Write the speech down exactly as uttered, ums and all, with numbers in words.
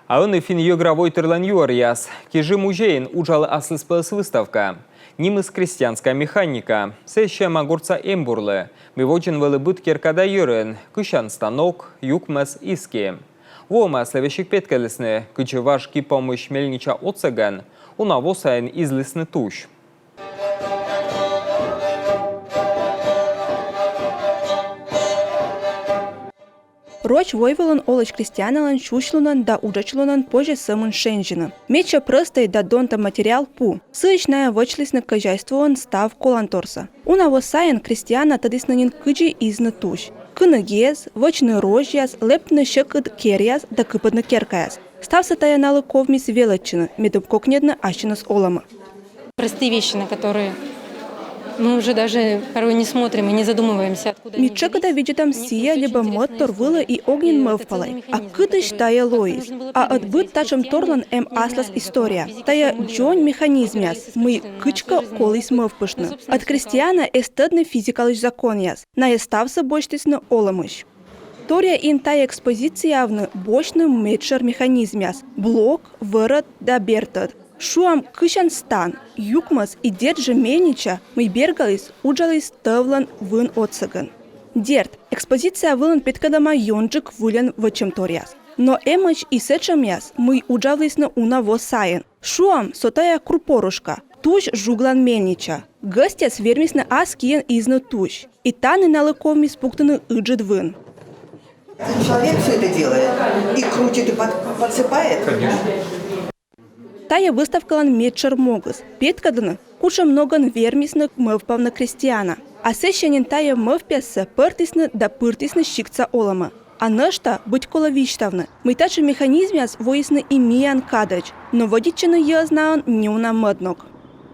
А ӧні финн-йӧгра войтырлӧн юӧръяс. Кижи музейын уджалӧ аслыспӧлӧс выставка. Нимыс «Крестьянская механика». Сійӧ сиӧма гортса эмбурлы, мый водзын вӧлі быд керка да йӧрын, кысян станок, юкмӧс, изки. Воӧмаяслы весиг петкӧдлісны, кыдзи важ ки помысь мельнича отсӧгӧн уна во сайын излісны тусь. Роч войвылын олысь крестьяналӧн сюсьлунӧн да уджачлунӧн позьӧ сӧмын шензьыны. Медся прӧстӧй да донтӧм материал — пу. Сыысь найӧ вӧчлісны кӧзяйствоын став коланторсӧ. Уна во сайын крестьяна тӧдісны нин, кыдзи изны тусь: кыны гез, вӧчны розьяс, лэптыны сьӧкыд керъяс да кыпӧдны керкаяс. Ставсӧ тайӧ налы ковмис велӧдчыны, медым кокньӧдны ассьыныс олӧмӧ. Простые вещи, на которые мы уже даже порой не смотрим и не задумываемся, откуда... Ми тшӧкыда видзӧдам сійӧ либӧ мӧдтор вылӧ и ог нин мӧвпалӧй, а кытысь тайӧ лоис. А ӧд быд татшӧм торлӧн эм аслас история. Тайӧ дзонь механизмъяс, мый кыдзкӧ коліс мӧвпыштны. Ӧд крестьяна эз тӧдны физикалысь законъяс. Найӧ ставсӧ босьтісны олӧмысь. Торъя ин тайӧ экспозициявны босьтны медшӧр механизмъяс: блок, вӧрӧд да бертӧд. Шуам, кысян стан, юкмӧс и, дерт жӧ, мельнича, мый бергаліс, уджаліс тӧвлӧн вын отсӧгӧн. Дерт, экспозиция вылын петкӧдлӧма ёнджык выльӧн вӧчӧмторъяс. Но эмӧсь и сэтшӧмъяс, мый уджавлісны уна во сайын. Шуам, со тайӧ крупорушка, тусь жуглан мельнича. Гӧсьтъяс вермисны ас киӧн изны тусь. И тані налы ковмис пуктыны ыджыд вын. Человек все это делает. И крутит, и под- подсыпает. Тайӧ выставкалӧн медшӧр могыс — петкӧдлыны, кутшӧм ногӧн вермисны мӧвпавны крестьяна. А сэсся нин тайӧ мӧвпъяссӧ пӧртісны да пыртісны сиктса олӧмӧ. А нӧшта быть колӧ висьтавны, мый татшӧм механизмъяс воисны и миян кадӧдз, но вӧдитчӧны йӧз наӧн неуна мӧд ног.